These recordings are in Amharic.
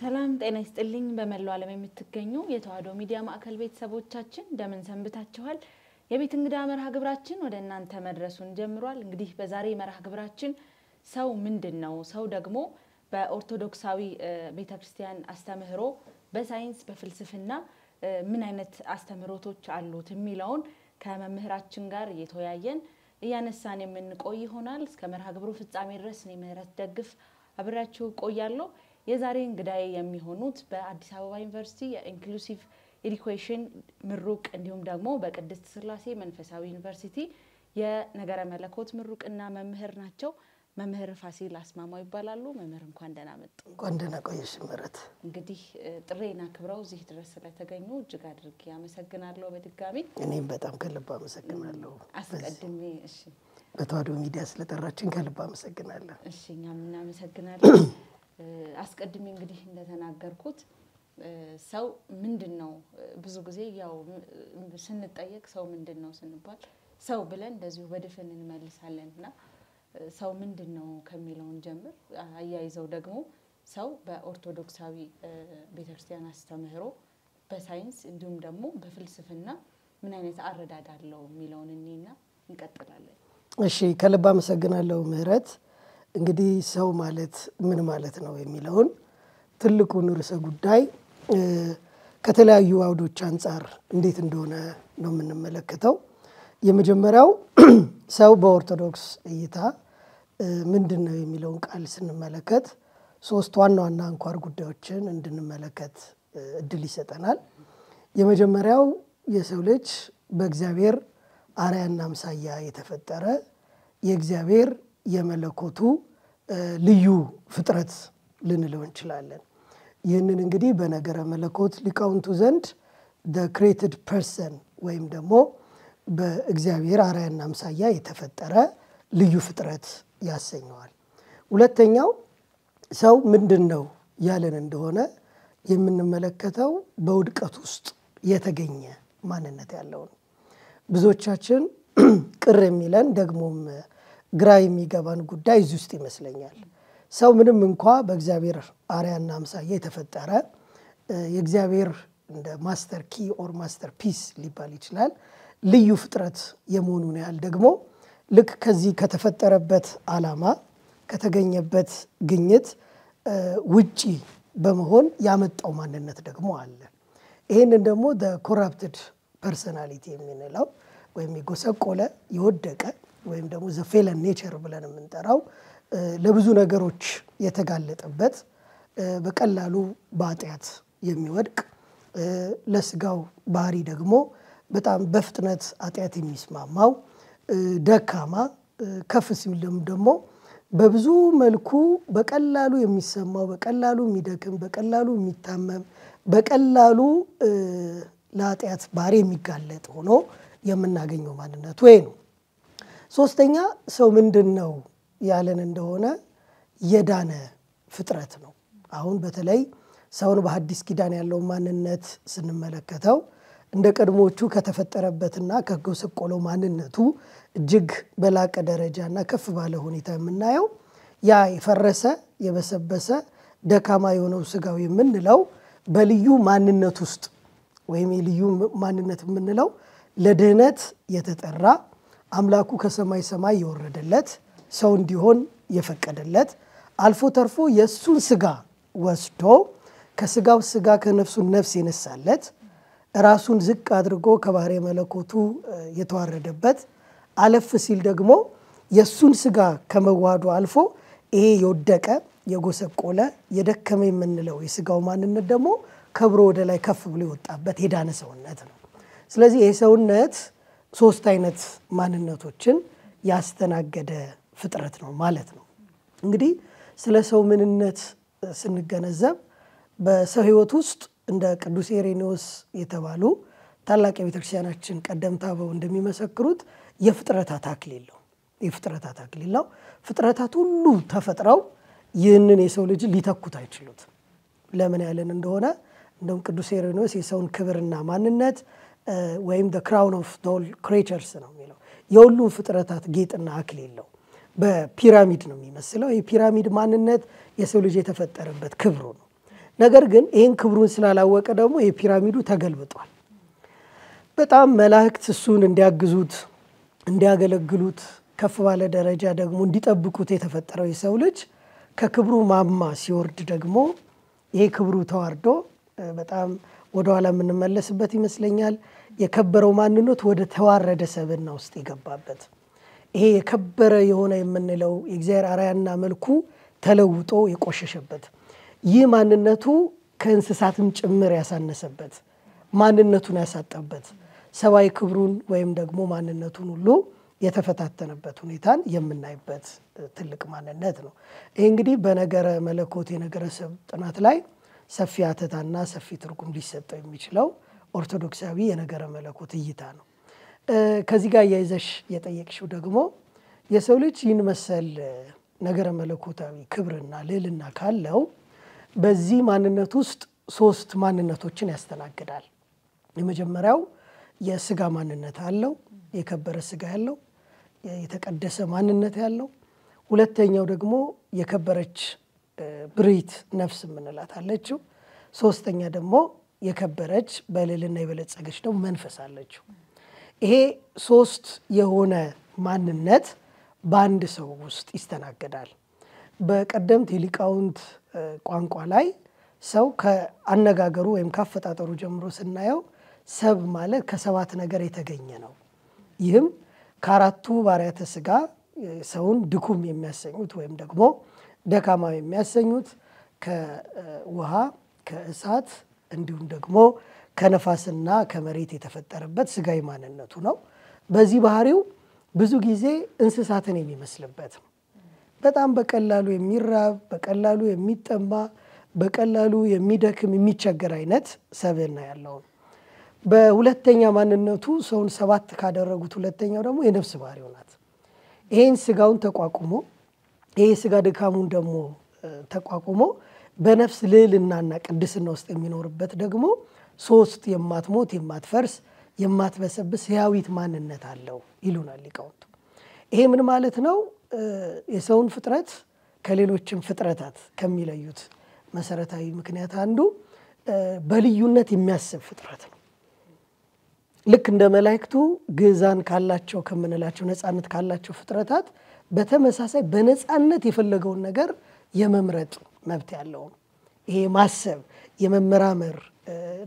ሰላም ጤና ይስጥልኝ። በመላው ዓለም የምትገኙ የተዋሕዶ ሚዲያ ማዕከል ቤተሰቦቻችን እንደምን ሰንብታችኋል? የቤት እንግዳ መርሃ ግብራችን ወደ እናንተ መድረሱን ጀምሯል። እንግዲህ በዛሬ መርሃ ግብራችን ሰው ምንድን ነው? ሰው ደግሞ በኦርቶዶክሳዊ ቤተክርስቲያን አስተምህሮ፣ በሳይንስ፣ በፍልስፍና ምን አይነት አስተምህሮቶች አሉት የሚለውን ከመምህራችን ጋር እየተወያየን እያነሳን የምንቆይ ይሆናል። እስከ መርሃ ግብሩ ፍጻሜ ድረስ እኔ ምህረት ደግፍ አብሬያችሁ ቆያለሁ። የዛሬ እንግዳዬ የሚሆኑት በአዲስ አበባ ዩኒቨርሲቲ የ inclusive education ምሩቅ፣ እንዲሁም ደግሞ በቅድስት ሥላሴ መንፈሳዊ ዩኒቨርሲቲ የነገረ መለኮት ምሩቅና መምህር ናቸው። መምህር ፋሲል አስማማው ይባላሉ። መምህር፣ እንኳን ደህና መጡ። እንኳን ደህና ቆየሽ ምህረት። እንግዲህ ጥሬን አክብረው እዚህ ድረስ ስለተገኙ እጅግ አድርጌ አመሰግናለሁ። በድጋሚ እኔም በጣም ከልብ አመሰግናለሁ። አስቀድሜ እሺ፣ በተዋሕዶ ሚዲያ ስለጠራችን ከልብ አመሰግናለሁ። እሺ፣ እኛም እናመሰግናለን። አስቀድሜ እንግዲህ እንደተናገርኩት ሰው ምንድን ነው? ብዙ ጊዜ ያው ስንጠየቅ ሰው ምንድን ነው ስንባል ሰው ብለን እንደዚሁ በድፍን እንመልሳለን፣ እና ሰው ምንድን ነው ከሚለውን ጀምር፣ አያይዘው ደግሞ ሰው በኦርቶዶክሳዊ ቤተክርስቲያን አስተምህሮ፣ በሳይንስ እንዲሁም ደግሞ በፍልስፍና ምን አይነት አረዳድ አለው የሚለውን እኔና እንቀጥላለን። እሺ፣ ከልብ አመሰግናለሁ ምህረት። እንግዲህ ሰው ማለት ምን ማለት ነው የሚለውን ትልቁን ርዕሰ ጉዳይ ከተለያዩ አውዶች አንጻር እንዴት እንደሆነ ነው የምንመለከተው። የመጀመሪያው ሰው በኦርቶዶክስ እይታ ምንድን ነው የሚለውን ቃል ስንመለከት ሶስት ዋና ዋና አንኳር ጉዳዮችን እንድንመለከት እድል ይሰጠናል። የመጀመሪያው የሰው ልጅ በእግዚአብሔር አርአያና አምሳያ የተፈጠረ የእግዚአብሔር የመለኮቱ ልዩ ፍጥረት ልንለው እንችላለን። ይህንን እንግዲህ በነገረ መለኮት ሊቃውንቱ ዘንድ the created person ወይም ደግሞ በእግዚአብሔር አርአያና አምሳያ የተፈጠረ ልዩ ፍጥረት ያሰኘዋል። ሁለተኛው ሰው ምንድን ነው ያለን እንደሆነ የምንመለከተው በውድቀት ውስጥ የተገኘ ማንነት ያለው ነው። ብዙዎቻችን ቅር የሚለን ደግሞም ግራ የሚገባን ጉዳይ እዚህ ውስጥ ይመስለኛል። ሰው ምንም እንኳ በእግዚአብሔር አርአያና አምሳያ የተፈጠረ የእግዚአብሔር እንደ master key or masterpiece ሊባል ይችላል ልዩ ፍጥረት የመሆኑን ያህል ደግሞ ልክ ከዚህ ከተፈጠረበት ዓላማ፣ ከተገኘበት ግኝት ውጪ በመሆን ያመጣው ማንነት ደግሞ አለ። ይህንን ደግሞ corrupted personality የምንለው ወይም የጎሰቆለ፣ የወደቀ ወይም ደግሞ the fallen nature ብለን የምንጠራው፣ ለብዙ ነገሮች የተጋለጠበት፣ በቀላሉ በኃጢአት የሚወድቅ፣ ለስጋው ባህሪ ደግሞ በጣም በፍጥነት ኃጢአት የሚስማማው፣ ደካማ፣ ከፍ ሲል ደግሞ በብዙ መልኩ በቀላሉ የሚሰማው፣ በቀላሉ የሚደክም፣ በቀላሉ የሚታመም፣ በቀላሉ ለኃጢአት ባህሪ የሚጋለጥ ሆኖ የምናገኘው ማንነቱ ይሄ ነው። ሶስተኛ ሰው ምንድን ነው ያለን እንደሆነ የዳነ ፍጥረት ነው። አሁን በተለይ ሰውን በሐዲስ ኪዳን ያለውን ማንነት ስንመለከተው እንደ ቀድሞዎቹ ከተፈጠረበትና ከጎሰቆለው ማንነቱ እጅግ በላቀ ደረጃና ከፍ ባለ ሁኔታ የምናየው ያ የፈረሰ፣ የበሰበሰ፣ ደካማ የሆነው ስጋው የምንለው በልዩ ማንነት ውስጥ ወይም የልዩ ማንነት የምንለው ለድህነት የተጠራ፣ አምላኩ ከሰማይ ሰማይ የወረደለት፣ ሰው እንዲሆን የፈቀደለት፣ አልፎ ተርፎ የእሱን ስጋ ወስዶ ከስጋው ስጋ ከነፍሱ ነፍስ የነሳለት፣ ራሱን ዝቅ አድርጎ ከባህሪ መለኮቱ የተዋረደበት፣ አለፍ ሲል ደግሞ የእሱን ስጋ ከመዋሃዱ አልፎ ይሄ የወደቀ፣ የጎሰቆለ፣ የደከመ የምንለው የስጋው ማንነት ደግሞ ከብሮ ወደ ላይ ከፍ ብሎ የወጣበት የዳነ ሰውነት ነው። ስለዚህ ይህ ሰውነት ሶስት አይነት ማንነቶችን ያስተናገደ ፍጥረት ነው ማለት ነው። እንግዲህ ስለ ሰው ምንነት ስንገነዘብ በሰው ሕይወት ውስጥ እንደ ቅዱስ ኢሬኔዎስ የተባሉ ታላቅ የቤተክርስቲያናችን ቀደምት አበው እንደሚመሰክሩት የፍጥረታት አክሊል ነው። የፍጥረታት አክሊል ነው። ፍጥረታት ሁሉ ተፈጥረው ይህንን የሰው ልጅ ሊተኩት አይችሉትም። ለምን ያለን እንደሆነ እንደውም ቅዱስ ኢሬኔዎስ የሰውን ክብርና ማንነት ወይም crown of all creatures ነው የሚለው። የሁሉም ፍጥረታት ጌጥና አክሊል ነው። በፒራሚድ ነው የሚመስለው። የፒራሚድ ማንነት የሰው ልጅ የተፈጠረበት ክብሩ ነው። ነገር ግን ይህን ክብሩን ስላላወቀ ደግሞ የፒራሚዱ ተገልብጧል። በጣም መላእክት እሱን እንዲያግዙት እንዲያገለግሉት ከፍ ባለ ደረጃ ደግሞ እንዲጠብቁት የተፈጠረው የሰው ልጅ ከክብሩ ማማ ሲወርድ ደግሞ ይሄ ክብሩ ተዋርዶ በጣም ወደኋላ የምንመለስበት ይመስለኛል። የከበረው ማንነት ወደ ተዋረደ ሰብዕና ውስጥ የገባበት ይሄ የከበረ የሆነ የምንለው የእግዚአብሔር አርአያና መልኩ ተለውጦ የቆሸሸበት ይህ ማንነቱ ከእንስሳትም ጭምር ያሳነሰበት ማንነቱን ያሳጣበት ሰብአዊ ክብሩን ወይም ደግሞ ማንነቱን ሁሉ የተፈታተነበት ሁኔታን የምናይበት ትልቅ ማንነት ነው። ይህ እንግዲህ በነገረ መለኮት የነገረ ሰብ ጥናት ላይ ሰፊ አተታና ሰፊ ትርጉም ሊሰጠው የሚችለው ኦርቶዶክሳዊ የነገረ መለኮት እይታ ነው። ከዚህ ጋር እያይዘሽ የጠየቅሽው ደግሞ የሰው ልጅ ይህን መሰል ነገረ መለኮታዊ ክብርና ልዕልና ካለው በዚህ ማንነት ውስጥ ሶስት ማንነቶችን ያስተናግዳል። የመጀመሪያው የስጋ ማንነት አለው፣ የከበረ ስጋ ያለው የተቀደሰ ማንነት ያለው። ሁለተኛው ደግሞ የከበረች ብሪት ነፍስ የምንላት አለችው። ሶስተኛ ደግሞ የከበረች በልዕልና የበለጸገች ደግሞ መንፈስ አለችው። ይሄ ሶስት የሆነ ማንነት በአንድ ሰው ውስጥ ይስተናገዳል። በቀደምት የሊቃውንት ቋንቋ ላይ ሰው ከአነጋገሩ ወይም ካፈጣጠሩ ጀምሮ ስናየው ሰብ ማለት ከሰባት ነገር የተገኘ ነው። ይህም ከአራቱ ባሕርያተ ሥጋ ሰውን ድኩም የሚያሰኙት ወይም ደግሞ ደካማ የሚያሰኙት ከውሃ፣ ከእሳት እንዲሁም ደግሞ ከነፋስና ከመሬት የተፈጠረበት ስጋዊ ማንነቱ ነው። በዚህ ባህሪው ብዙ ጊዜ እንስሳትን የሚመስልበት በጣም በቀላሉ የሚራብ፣ በቀላሉ የሚጠማ፣ በቀላሉ የሚደክም የሚቸገር አይነት ሰብዕና ያለው ነው። በሁለተኛ ማንነቱ ሰውን ሰባት ካደረጉት ሁለተኛው ደግሞ የነፍስ ባህሪው ናት። ይሄን ስጋውን ተቋቁሞ ይሄ ስጋ ድካሙን ደግሞ ተቋቁሞ በነፍስ ልዕልናና ቅድስና ውስጥ የሚኖርበት ደግሞ ሶስት የማትሞት የማትፈርስ የማትበሰብስ ሕያዊት ማንነት አለው ይሉናል ሊቃውንቱ። ይሄ ምን ማለት ነው? የሰውን ፍጥረት ከሌሎችም ፍጥረታት ከሚለዩት መሰረታዊ ምክንያት አንዱ በልዩነት የሚያስብ ፍጥረት ነው። ልክ እንደ መላእክቱ ግዛን ካላቸው ከምንላቸው ነፃነት ካላቸው ፍጥረታት በተመሳሳይ በነፃነት የፈለገውን ነገር የመምረጥ መብት ያለው ነው። ይሄ ማሰብ የመመራመር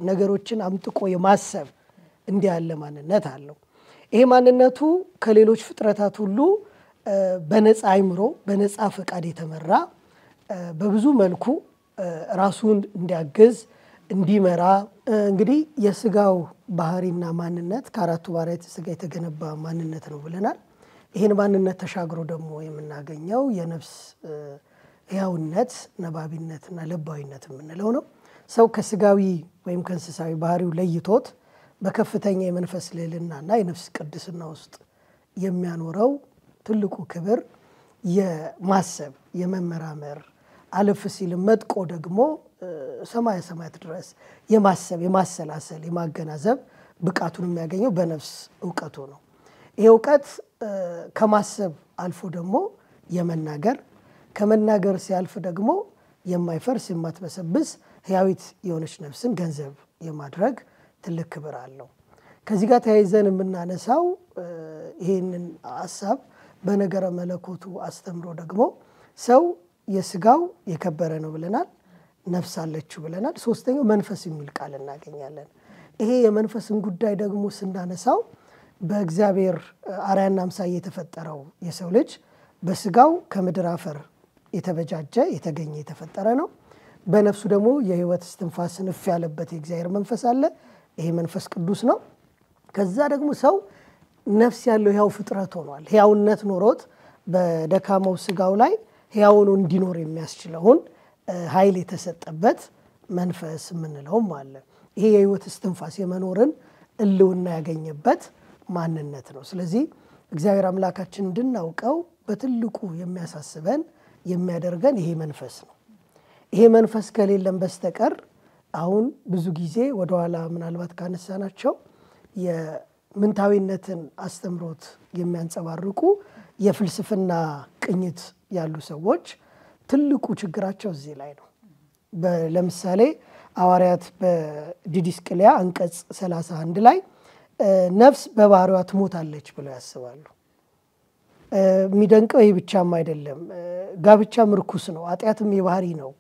ነገሮችን አምጥቆ የማሰብ እንዲህ ያለ ማንነት አለው። ይሄ ማንነቱ ከሌሎች ፍጥረታት ሁሉ በነፃ አይምሮ በነፃ ፈቃድ የተመራ በብዙ መልኩ ራሱን እንዲያግዝ እንዲመራ እንግዲህ የስጋው ባህሪና ማንነት ከአራቱ ባህሪያተ ስጋ የተገነባ ማንነት ነው ብለናል። ይሄን ማንነት ተሻግሮ ደግሞ የምናገኘው የነፍስ ሕያውነት ነባቢነትና ለባዊነት የምንለው ነው። ሰው ከስጋዊ ወይም ከእንስሳዊ ባህሪው ለይቶት በከፍተኛ የመንፈስ ልዕልናና የነፍስ ቅድስና ውስጥ የሚያኖረው ትልቁ ክብር የማሰብ የመመራመር አለፍ ሲል መጥቆ ደግሞ ሰማየ ሰማያት ድረስ የማሰብ የማሰላሰል የማገናዘብ ብቃቱን የሚያገኘው በነፍስ እውቀቱ ነው። ይሄ እውቀት ከማሰብ አልፎ ደግሞ የመናገር ከመናገር ሲያልፍ ደግሞ የማይፈርስ የማትበሰብስ ሕያዊት የሆነች ነፍስን ገንዘብ የማድረግ ትልቅ ክብር አለው። ከዚህ ጋር ተያይዘን የምናነሳው ይሄንን ሐሳብ በነገረ መለኮቱ አስተምሮ ደግሞ ሰው የስጋው የከበረ ነው ብለናል፣ ነፍስ አለችው ብለናል። ሶስተኛው መንፈስ የሚል ቃል እናገኛለን። ይሄ የመንፈስን ጉዳይ ደግሞ ስናነሳው በእግዚአብሔር አርአያና አምሳያ የተፈጠረው የሰው ልጅ በስጋው ከምድር አፈር የተበጃጀ የተገኘ የተፈጠረ ነው። በነፍሱ ደግሞ የሕይወት እስትንፋስን እፍ ያለበት የእግዚአብሔር መንፈስ አለ። ይሄ መንፈስ ቅዱስ ነው። ከዛ ደግሞ ሰው ነፍስ ያለው ሕያው ፍጥረት ሆኗል። ሕያውነት ኖሮት በደካማው ስጋው ላይ ሕያው ሆኖ እንዲኖር የሚያስችለውን ኃይል የተሰጠበት መንፈስ የምንለውም አለ። ይሄ የሕይወት እስትንፋስ የመኖርን ሕልውና ያገኘበት ማንነት ነው። ስለዚህ እግዚአብሔር አምላካችን እንድናውቀው በትልቁ የሚያሳስበን የሚያደርገን ይሄ መንፈስ ነው። ይሄ መንፈስ ከሌለን በስተቀር አሁን ብዙ ጊዜ ወደኋላ ምናልባት ካነሳናቸው የምንታዊነትን አስተምሮት የሚያንጸባርቁ የፍልስፍና ቅኝት ያሉ ሰዎች ትልቁ ችግራቸው እዚህ ላይ ነው። ለምሳሌ ሐዋርያት በዲድስቅልያ አንቀጽ 31 ላይ ነፍስ በባህሪዋ ትሞታለች ብለው ያስባሉ። የሚደንቀው ይህ ብቻም አይደለም። ጋብቻም ርኩስ ነው፣ ኃጢአትም የባህሪ ነው፣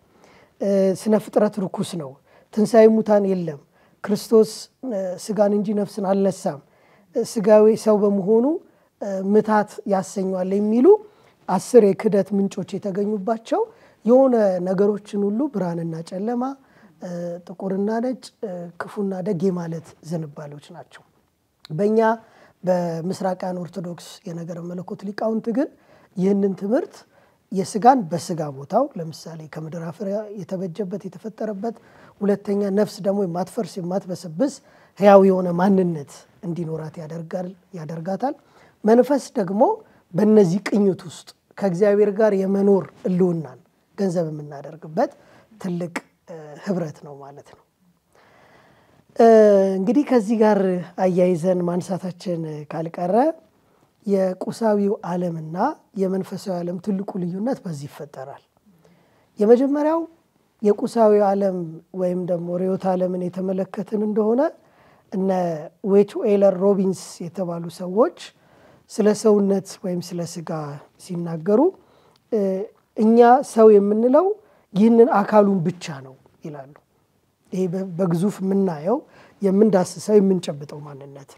ስነ ፍጥረት ርኩስ ነው፣ ትንሣኤ ሙታን የለም፣ ክርስቶስ ስጋን እንጂ ነፍስን አልነሳም፣ ስጋዊ ሰው በመሆኑ ምታት ያሰኘዋል የሚሉ 10 የክህደት ምንጮች የተገኙባቸው የሆነ ነገሮችን ሁሉ ብርሃንና ጨለማ፣ ጥቁርና ነጭ፣ ክፉና ደግ ማለት ዝንባሌዎች ናቸው። በእኛ በምስራቃን ኦርቶዶክስ የነገረ መለኮት ሊቃውንት ግን ይህንን ትምህርት የስጋን በስጋ ቦታው ለምሳሌ ከምድር አፈር የተበጀበት የተፈጠረበት፣ ሁለተኛ ነፍስ ደግሞ የማትፈርስ የማትበሰብስ ሕያው የሆነ ማንነት እንዲኖራት ያደርጋታል። መንፈስ ደግሞ በእነዚህ ቅኝት ውስጥ ከእግዚአብሔር ጋር የመኖር ሕልውናን ገንዘብ የምናደርግበት ትልቅ ህብረት ነው ማለት ነው። እንግዲህ ከዚህ ጋር አያይዘን ማንሳታችን ካልቀረ የቁሳዊው ዓለምና የመንፈሳዊ ዓለም ትልቁ ልዩነት በዚህ ይፈጠራል። የመጀመሪያው የቁሳዊው ዓለም ወይም ደግሞ ርዕዮተ ዓለምን የተመለከትን እንደሆነ እነ ዌትዌለር ሮቢንስ የተባሉ ሰዎች ስለ ሰውነት ወይም ስለ ስጋ ሲናገሩ እኛ ሰው የምንለው ይህንን አካሉን ብቻ ነው ይላሉ። ይሄ በግዙፍ የምናየው የምንዳስሰው የምንጨብጠው ማንነት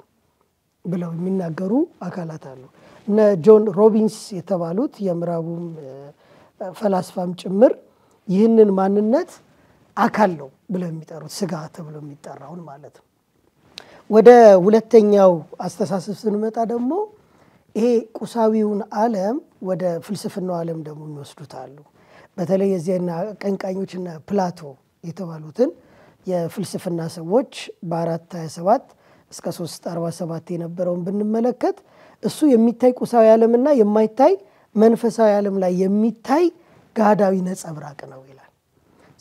ብለው የሚናገሩ አካላት አሉ። እነ ጆን ሮቢንስ የተባሉት የምዕራቡም ፈላስፋም ጭምር ይህንን ማንነት አካል ነው ብለው የሚጠሩት ስጋ ተብሎ የሚጠራውን ማለት ነው። ወደ ሁለተኛው አስተሳሰብ ስንመጣ ደግሞ ይሄ ቁሳዊውን ዓለም ወደ ፍልስፍናው ዓለም ደግሞ የሚወስዱት አሉ። በተለይ የዚህና አቀንቃኞችና ፕላቶ የተባሉትን የፍልስፍና ሰዎች በ427 እስከ 347 የነበረውን ብንመለከት እሱ የሚታይ ቁሳዊ ዓለምና የማይታይ መንፈሳዊ ዓለም ላይ የሚታይ ገሃዳዊ ነጸብራቅ ነው ይላል።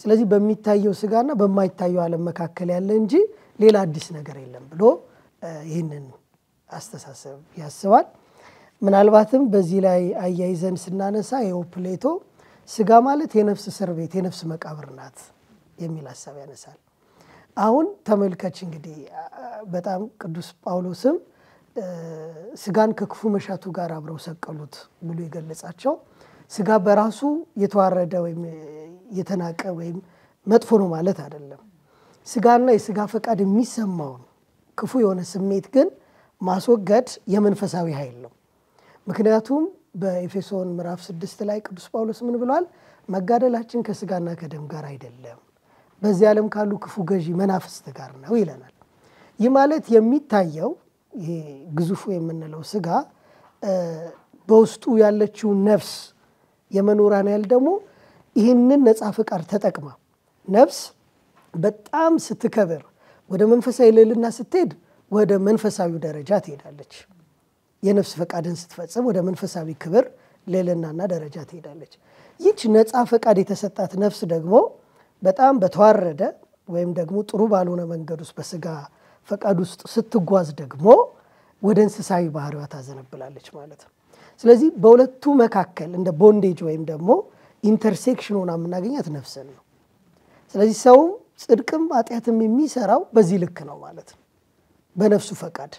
ስለዚህ በሚታየው ስጋና በማይታየው ዓለም መካከል ያለ እንጂ ሌላ አዲስ ነገር የለም ብሎ ይህንን አስተሳሰብ ያስባል። ምናልባትም በዚህ ላይ አያይዘን ስናነሳ ይኸው ፕሌቶ ስጋ ማለት የነፍስ እስር ቤት የነፍስ መቃብር ናት የሚል ሐሳብ ያነሳል። አሁን ተመልከች እንግዲህ በጣም ቅዱስ ጳውሎስም ስጋን ከክፉ መሻቱ ጋር አብረው ሰቀሉት ብሎ የገለጻቸው ስጋ በራሱ የተዋረደ ወይም የተናቀ ወይም መጥፎ ነው ማለት አይደለም። ስጋና የስጋ ፈቃድ የሚሰማውን ክፉ የሆነ ስሜት ግን ማስወገድ የመንፈሳዊ ኃይል ነው። ምክንያቱም በኤፌሶን ምዕራፍ 6 ላይ ቅዱስ ጳውሎስ ምን ብሏል? መጋደላችን ከስጋና ከደም ጋር አይደለም፣ በዚህ ዓለም ካሉ ክፉ ገዢ መናፍስት ጋር ነው ይለናል። ይህ ማለት የሚታየው ይሄ ግዙፉ የምንለው ስጋ በውስጡ ያለችው ነፍስ የመኖራን ያህል ደግሞ ይህንን ነፃ ፈቃድ ተጠቅማ ነፍስ በጣም ስትከብር ወደ መንፈሳዊ ልዕልና ስትሄድ ወደ መንፈሳዊው ደረጃ ትሄዳለች። የነፍስ ፈቃድን ስትፈጽም ወደ መንፈሳዊ ክብር ልዕልናና ደረጃ ትሄዳለች። ይህች ነፃ ፈቃድ የተሰጣት ነፍስ ደግሞ በጣም በተዋረደ ወይም ደግሞ ጥሩ ባልሆነ መንገድ ውስጥ በስጋ ፈቃድ ውስጥ ስትጓዝ ደግሞ ወደ እንስሳዊ ባህሪዋ ታዘነብላለች ማለት ነው። ስለዚህ በሁለቱ መካከል እንደ bondage ወይም ደግሞ intersection ሆና የምናገኛት ነፍስን ነው። ስለዚህ ሰውም ጽድቅም ኃጢአትም የሚሰራው በዚህ ልክ ነው ማለት ነው። በነፍሱ ፈቃድ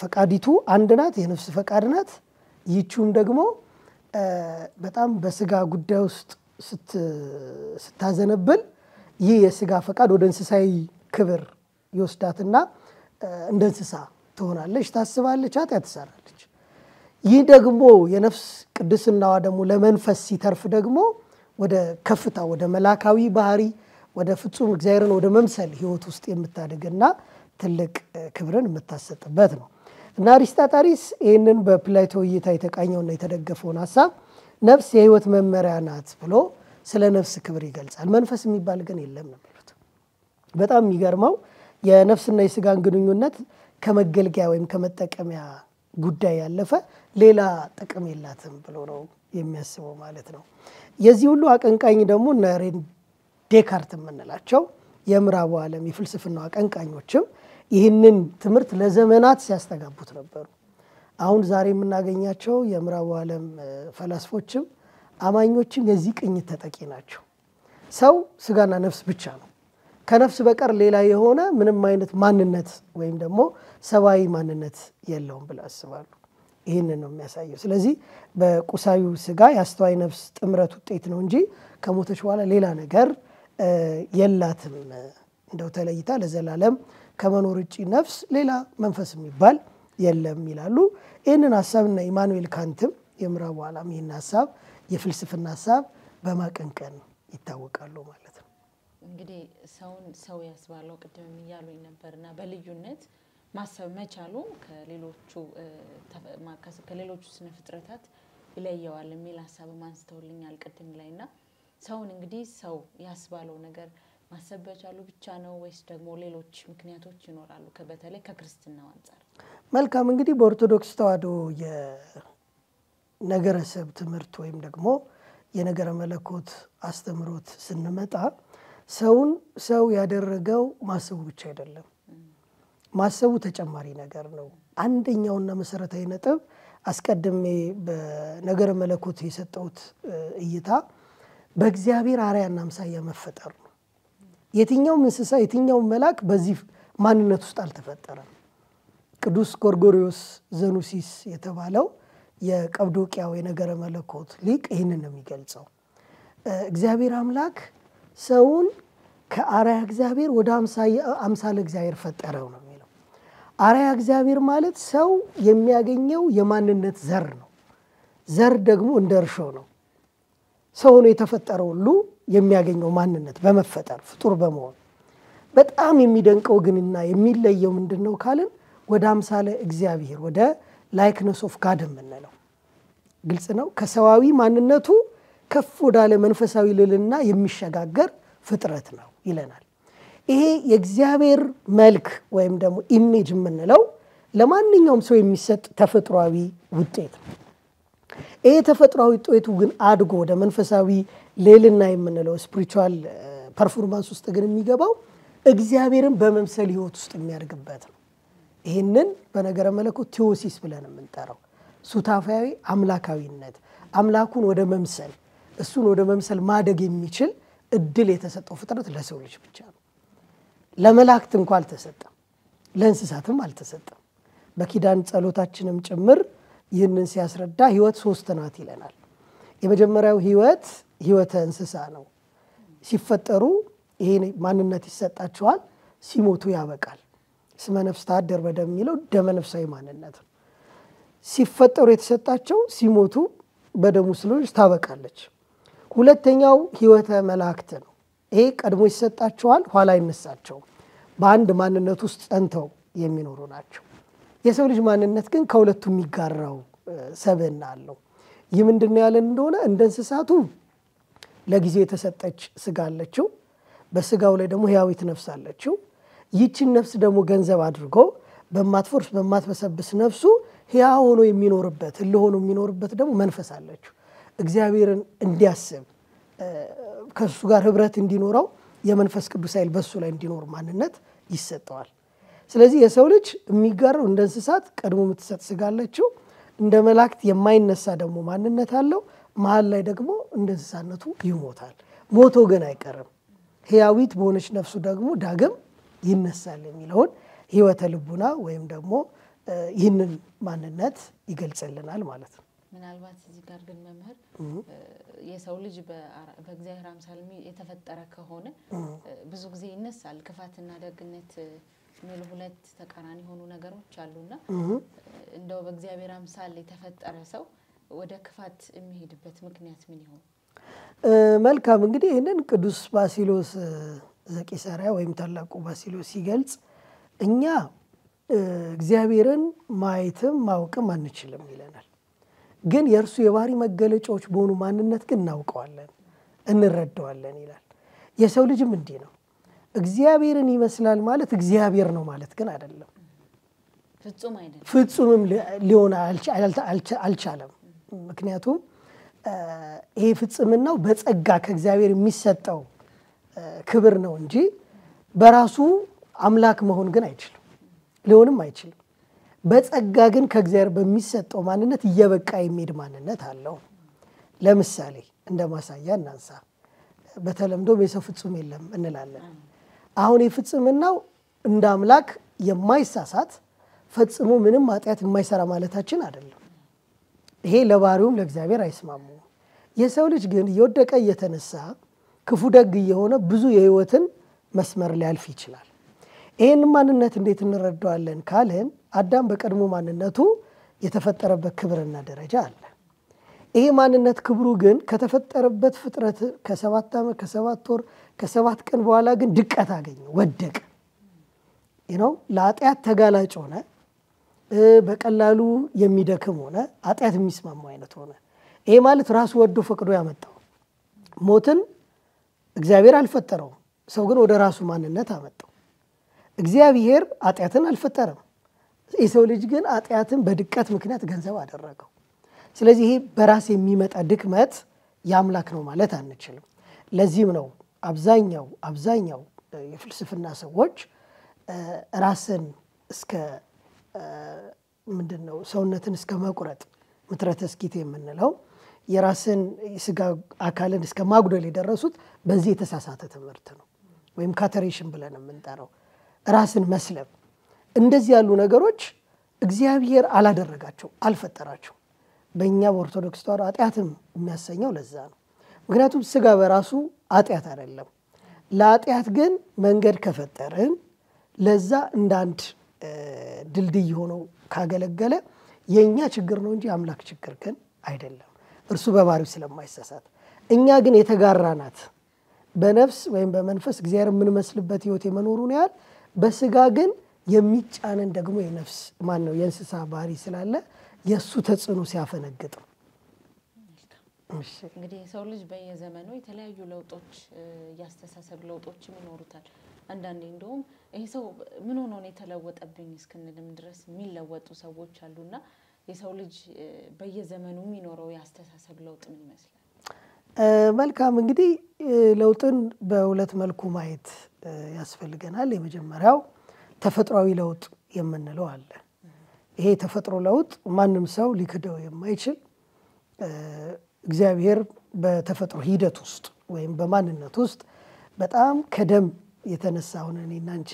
ፈቃዲቱ አንድ ናት፣ የነፍስ ፈቃድ ናት። ይህችውም ደግሞ በጣም በስጋ ጉዳይ ውስጥ ስታዘነብል ይህ የስጋ ፈቃድ ወደ እንስሳዊ ክብር ይወስዳትና እንደ እንስሳ ትሆናለች፣ ታስባለች፣ ኃጢአት ትሰራለች። ይህ ደግሞ የነፍስ ቅድስናዋ ደግሞ ለመንፈስ ሲተርፍ ደግሞ ወደ ከፍታ ወደ መላካዊ ባህሪ ወደ ፍጹም እግዚአብሔርን ወደ መምሰል ሕይወት ውስጥ የምታድግና ትልቅ ክብርን የምታሰጥበት ነው። እና አሪስጣጣሪስ ይህንን በፕላቶ እይታ የተቃኘውና የተደገፈውን ሐሳብ ነፍስ የሕይወት መመሪያ ናት ብሎ ስለ ነፍስ ክብር ይገልጻል። መንፈስ የሚባል ግን የለም ነው የሚሉት። በጣም የሚገርመው የነፍስና የስጋን ግንኙነት ከመገልገያ ወይም ከመጠቀሚያ ጉዳይ ያለፈ ሌላ ጥቅም የላትም ብሎ ነው የሚያስበው ማለት ነው። የዚህ ሁሉ አቀንቃኝ ደግሞ እነ ሬን ዴካርት የምንላቸው የምዕራቡ ዓለም የፍልስፍናው አቀንቃኞችም ይህንን ትምህርት ለዘመናት ሲያስተጋቡት ነበሩ። አሁን ዛሬ የምናገኛቸው የምዕራቡ ዓለም ፈላስፎችም አማኞችም የዚህ ቅኝት ተጠቂ ናቸው። ሰው ስጋና ነፍስ ብቻ ነው። ከነፍስ በቀር ሌላ የሆነ ምንም አይነት ማንነት ወይም ደግሞ ሰብአዊ ማንነት የለውም ብለው ያስባሉ። ይህንን ነው የሚያሳየው። ስለዚህ በቁሳዊ ስጋ የአስተዋይ ነፍስ ጥምረት ውጤት ነው እንጂ ከሞተች በኋላ ሌላ ነገር የላትም። እንደው ተለይታ ለዘላለም ከመኖር ውጪ ነፍስ ሌላ መንፈስ የሚባል የለም ይላሉ። ይህንን ሀሳብና ኢማኑኤል ካንትም የምዕራቡ ዓለም ይህን ሀሳብ የፍልስፍና ሀሳብ በማቀንቀን ይታወቃሉ ማለት ነው። እንግዲህ ሰውን ሰው ያስባለው ቅድም እያሉኝ ነበርና በልዩነት ማሰብ መቻሉ ከሌሎቹ ስነ ፍጥረታት ይለየዋል የሚል ሀሳብም አንስተውልኛል ቅድም ላይ እና ሰውን እንግዲህ ሰው ያስባለው ነገር ማሰብ በቻሉ ብቻ ነው ወይስ ደግሞ ሌሎች ምክንያቶች ይኖራሉ? በተለይ ከክርስትናው አንጻር። መልካም፣ እንግዲህ በኦርቶዶክስ ተዋሕዶ የነገረ ሰብ ትምህርት ወይም ደግሞ የነገረ መለኮት አስተምሮት ስንመጣ ሰውን ሰው ያደረገው ማሰቡ ብቻ አይደለም። ማሰቡ ተጨማሪ ነገር ነው። አንደኛውና መሰረታዊ ነጥብ አስቀድሜ በነገረ መለኮት የሰጠሁት እይታ በእግዚአብሔር አርአያና አምሳያ መፈጠር ነው። የትኛውም እንስሳ የትኛውም መልአክ በዚህ ማንነት ውስጥ አልተፈጠረም። ቅዱስ ጎርጎርዮስ ዘኑሲስ የተባለው የቀብዶቅያው የነገረ መለኮት ሊቅ ይህንን ነው የሚገልጸው። እግዚአብሔር አምላክ ሰውን ከአርአያ እግዚአብሔር ወደ አምሳለ እግዚአብሔር ፈጠረው ነው የሚለው። አርአያ እግዚአብሔር ማለት ሰው የሚያገኘው የማንነት ዘር ነው። ዘር ደግሞ እንደ እርሾ ነው። ሰው ሆኖ የተፈጠረው ሁሉ የሚያገኘው ማንነት በመፈጠር ፍጡር በመሆን በጣም የሚደንቀው ግንና የሚለየው ምንድን ነው ካልን ወደ አምሳለ እግዚአብሔር ወደ likeness of God የምንለው ግልጽ ነው። ከሰዋዊ ማንነቱ ከፍ ወዳለ መንፈሳዊ ልዕልና የሚሸጋገር ፍጥረት ነው ይለናል። ይሄ የእግዚአብሔር መልክ ወይም ደግሞ image የምንለው ለማንኛውም ሰው የሚሰጥ ተፈጥሯዊ ውጤት ነው። ይሄ ተፈጥሯዊ ውጤቱ ግን አድጎ ወደ መንፈሳዊ ልዕልና የምንለው spiritual performance ውስጥ ግን የሚገባው እግዚአብሔርን በመምሰል ሕይወት ውስጥ የሚያድግበት ነው። ይህንን በነገረ መለኮት theosis ብለን የምንጠራው ሱታፋዊ አምላካዊነት፣ አምላኩን ወደ መምሰል እሱን ወደ መምሰል ማደግ የሚችል እድል የተሰጠው ፍጥረት ለሰው ልጅ ብቻ ነው። ለመላእክት እንኳ አልተሰጠም፣ ለእንስሳትም አልተሰጠም። በኪዳን ጸሎታችንም ጭምር ይህንን ሲያስረዳ ሕይወት ሶስት ናት ይለናል። የመጀመሪያው ሕይወት ሕይወተ እንስሳ ነው። ሲፈጠሩ ይሄ ማንነት ይሰጣቸዋል፣ ሲሞቱ ያበቃል። ስመ ነፍስ ታደር በደም የሚለው ደመ ነፍሳዊ ማንነት ነው። ሲፈጠሩ የተሰጣቸው ሲሞቱ በደሙ ስለሆነች ታበቃለች። ሁለተኛው ሕይወተ መላእክት ነው። ይሄ ቀድሞ ይሰጣቸዋል፣ ኋላ አይነሳቸውም። በአንድ ማንነት ውስጥ ጸንተው የሚኖሩ ናቸው። የሰው ልጅ ማንነት ግን ከሁለቱ የሚጋራው ሰብዕና አለው። ይህ ምንድን ነው ያለን እንደሆነ እንደ እንስሳቱ ለጊዜው የተሰጠች ስጋ አለችው፣ በስጋው ላይ ደግሞ ሕያዊት ነፍስ አለችው። ይህችን ነፍስ ደግሞ ገንዘብ አድርጎ በማትፈርስ በማትበሰብስ ነፍሱ ሕያው ሆኖ የሚኖርበት ሕልው ሆኖ የሚኖርበት ደግሞ መንፈስ አለችው። እግዚአብሔርን እንዲያስብ ከእሱ ጋር ኅብረት እንዲኖረው የመንፈስ ቅዱስ ኃይል በሱ ላይ እንዲኖር ማንነት ይሰጠዋል። ስለዚህ የሰው ልጅ የሚጋራው እንደ እንስሳት ቀድሞ የምትሰጥ ስጋ አለችው፣ እንደ መላእክት የማይነሳ ደግሞ ማንነት አለው። መሀል ላይ ደግሞ እንደ እንስሳነቱ ይሞታል። ሞቶ ግን አይቀርም። ሕያዊት በሆነች ነፍሱ ደግሞ ዳግም ይነሳል የሚለውን ሕይወተ ልቡና ወይም ደግሞ ይህንን ማንነት ይገልጽልናል ማለት ነው። ምናልባት እዚህ ጋር ግን መምህር የሰው ልጅ በእግዚአብሔር አምሳል የተፈጠረ ከሆነ ብዙ ጊዜ ይነሳል ክፋትና ደግነት የሚሉ ሁለት ተቃራኒ የሆኑ ነገሮች አሉና እንደው በእግዚአብሔር አምሳል የተፈጠረ ሰው ወደ ክፋት የሚሄድበት ምክንያት ምን ይሆን? መልካም፣ እንግዲህ ይህንን ቅዱስ ባሲሎስ ዘቂሳርያ ወይም ታላቁ ባሲሎስ ሲገልጽ እኛ እግዚአብሔርን ማየትም ማወቅም አንችልም ይለናል። ግን የእርሱ የባህሪ መገለጫዎች በሆኑ ማንነት ግን እናውቀዋለን፣ እንረዳዋለን ይላል። የሰው ልጅም እንዲህ ነው። እግዚአብሔርን ይመስላል ማለት እግዚአብሔር ነው ማለት ግን አይደለም። ፍጹም አይደለም። ፍጹምም ሊሆን አልቻለም። ምክንያቱም ይሄ ፍጽምናው በጸጋ ከእግዚአብሔር የሚሰጠው ክብር ነው እንጂ በራሱ አምላክ መሆን ግን አይችልም፣ ሊሆንም አይችልም። በጸጋ ግን ከእግዚአብሔር በሚሰጠው ማንነት እየበቃ የሚሄድ ማንነት አለው። ለምሳሌ እንደ ማሳያ እናንሳ። በተለምዶም የሰው ፍጹም የለም እንላለን። አሁን የፍጽምናው እንደ አምላክ የማይሳሳት ፈጽሞ ምንም ኃጢአት የማይሰራ ማለታችን አይደለም። ይሄ ለባህሪውም ለእግዚአብሔር አይስማሙም። የሰው ልጅ ግን እየወደቀ እየተነሳ ክፉ ደግ እየሆነ ብዙ የህይወትን መስመር ሊያልፍ ይችላል። ይህን ማንነት እንዴት እንረዳዋለን ካልን አዳም በቀድሞ ማንነቱ የተፈጠረበት ክብርና ደረጃ አለ። ይሄ ማንነት ክብሩ ግን ከተፈጠረበት ፍጥረት ከ7 ዓመት ከ7 ወር ከ7 ቀን በኋላ ግን ድቀት አገኘ፣ ወደቀ። ነው ለኃጢአት ተጋላጭ ሆነ፣ በቀላሉ የሚደክም ሆነ፣ ኃጢአት የሚስማማው አይነት ሆነ። ይሄ ማለት ራሱ ወዶ ፈቅዶ ያመጣው ሞትን እግዚአብሔር አልፈጠረውም። ሰው ግን ወደ ራሱ ማንነት አመጣው። እግዚአብሔር ኃጢአትን አልፈጠረም። የሰው ልጅ ግን ኃጢአትን በድቀት ምክንያት ገንዘብ አደረገው። ስለዚህ ይሄ በራስ የሚመጣ ድክመት የአምላክ ነው ማለት አንችልም። ለዚህም ነው አብዛኛው የፍልስፍና ሰዎች ራስን እስከ ምንድነው ሰውነትን እስከ መቁረጥ ምትረተ እስኪት የምንለው የራስን የስጋ አካልን እስከ ማጉደል የደረሱት በዚህ የተሳሳተ ትምህርት ነው። ወይም castration ብለን የምንጠራው ራስን መስለብ፣ እንደዚህ ያሉ ነገሮች እግዚአብሔር አላደረጋቸው፣ አልፈጠራቸው። በእኛ በኦርቶዶክስ ተዋሕዶ ኃጢአትም የሚያሰኘው ለዛ ነው። ምክንያቱም ስጋ በራሱ ኃጢአት አይደለም። ለኃጢአት ግን መንገድ ከፈጠርን ለዛ እንዳንድ ድልድይ ሆኖ ካገለገለ የኛ ችግር ነው እንጂ አምላክ ችግር ግን አይደለም። እርሱ በባህሪው ስለማይሳሳት፣ እኛ ግን የተጋራናት በነፍስ ወይም በመንፈስ እግዚአብሔር የምንመስልበት ህይወት የመኖሩን ያህል በስጋ ግን የሚጫነን ደግሞ የነፍስ ማን ነው የእንስሳ ባህሪ ስላለ የሱ ተጽዕኖ ሲያፈነግጥ። እንግዲህ የሰው ልጅ በየዘመኑ የተለያዩ ለውጦች ያስተሳሰብ ለውጦችም ይኖሩታል። አንዳንዴ እንደውም ይሄ ሰው ምን ሆኖ ነው የተለወጠብኝ እስክንልም ድረስ የሚለወጡ ሰዎች አሉና የሰው ልጅ በየዘመኑ የሚኖረው ያስተሳሰብ ለውጥ ምን ይመስላል? መልካም፣ እንግዲህ ለውጥን በሁለት መልኩ ማየት ያስፈልገናል። የመጀመሪያው ተፈጥሯዊ ለውጥ የምንለው አለ። ይሄ የተፈጥሮ ለውጥ ማንም ሰው ሊክደው የማይችል እግዚአብሔር በተፈጥሮ ሂደት ውስጥ ወይም በማንነት ውስጥ በጣም ከደም የተነሳ አሁን እኔና አንቺ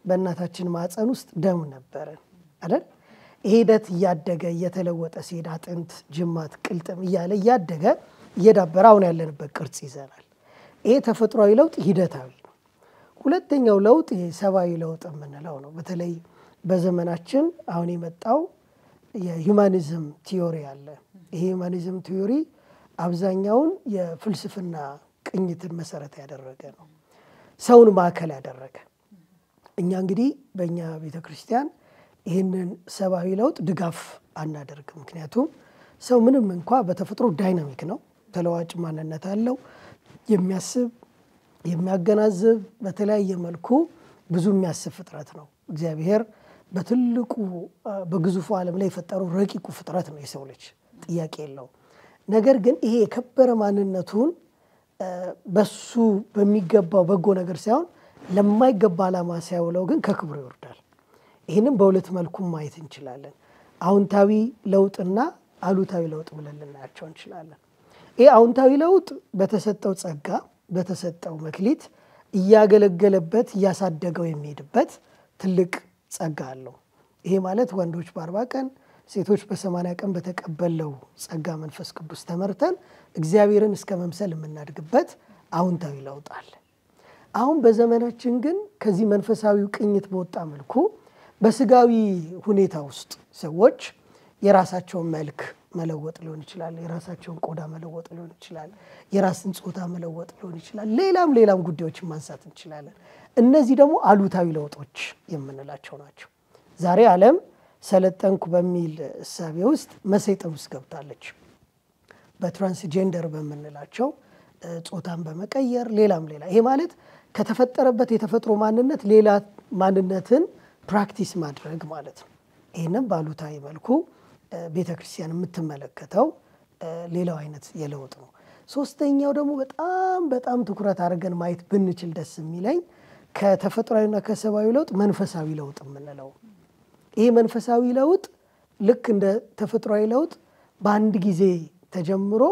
በእናታችን ማህፀን ውስጥ ደም ነበረን አይደል? ይሄ ሂደት እያደገ እየተለወጠ ሲሄድ አጥንት፣ ጅማት፣ ቅልጥም እያለ እያደገ እየዳበረ አሁን ያለንበት ቅርጽ ይዘናል። ይሄ ተፈጥሯዊ ለውጥ ሂደታዊ ነው። ሁለተኛው ለውጥ የሰብአዊ ለውጥ የምንለው ነው። በተለይ በዘመናችን አሁን የመጣው የ humanism theory አለ። ይሄ humanism theory አብዛኛውን የፍልስፍና ቅኝትን መሰረት ያደረገ ነው። ሰውን ማዕከል ያደረገ። እኛ እንግዲህ በእኛ ቤተክርስቲያን ይህንን ሰብአዊ ለውጥ ድጋፍ አናደርግም። ምክንያቱም ሰው ምንም እንኳ በተፈጥሮ dynamic ነው፣ ተለዋጭ ማንነት አለው፣ የሚያስብ የሚያገናዝብ፣ በተለያየ መልኩ ብዙ የሚያስብ ፍጥረት ነው። እግዚአብሔር በትልቁ በግዙፉ ዓለም ላይ የፈጠረው ረቂቁ ፍጥረት ነው የሰው ልጅ፣ ጥያቄ የለውም። ነገር ግን ይሄ የከበረ ማንነቱን በሱ በሚገባው በጎ ነገር ሳይሆን ለማይገባ ዓላማ ሲያውለው ግን ከክብሩ ይወርዳል። ይህንም በሁለት መልኩ ማየት እንችላለን። አዎንታዊ ለውጥና አሉታዊ ለውጥ ብለን ልናያቸው እንችላለን። ይህ አዎንታዊ ለውጥ በተሰጠው ጸጋ በተሰጠው መክሊት እያገለገለበት እያሳደገው የሚሄድበት ትልቅ ጸጋ አለው። ይሄ ማለት ወንዶች በ40 ቀን ሴቶች በ80 ቀን በተቀበለው ጸጋ መንፈስ ቅዱስ ተመርተን እግዚአብሔርን እስከ መምሰል የምናድግበት አዎንታዊ ለውጥ አለ። አሁን በዘመናችን ግን ከዚህ መንፈሳዊው ቅኝት በወጣ መልኩ በስጋዊ ሁኔታ ውስጥ ሰዎች የራሳቸውን መልክ መለወጥ ሊሆን ይችላል፣ የራሳቸውን ቆዳ መለወጥ ሊሆን ይችላል፣ የራስን ጾታ መለወጥ ሊሆን ይችላል፣ ሌላም ሌላም ጉዳዮችን ማንሳት እንችላለን። እነዚህ ደግሞ አሉታዊ ለውጦች የምንላቸው ናቸው። ዛሬ ዓለም ሰለጠንኩ በሚል እሳቤ ውስጥ መሰይጠን ውስጥ ገብታለች። በ transgender በምንላቸው ጾታን በመቀየር ሌላም ሌላ። ይሄ ማለት ከተፈጠረበት የተፈጥሮ ማንነት ሌላ ማንነትን practice ማድረግ ማለት ነው። ይህንም ባሉታዊ መልኩ ቤተክርስቲያን የምትመለከተው ሌላው አይነት የለውጥ ነው። ሶስተኛው ደግሞ በጣም በጣም ትኩረት አድርገን ማየት ብንችል ደስ የሚለኝ ከተፈጥሯዊና ከሰብአዊ ለውጥ መንፈሳዊ ለውጥ የምንለው። ይሄ መንፈሳዊ ለውጥ ልክ እንደ ተፈጥሯዊ ለውጥ በአንድ ጊዜ ተጀምሮ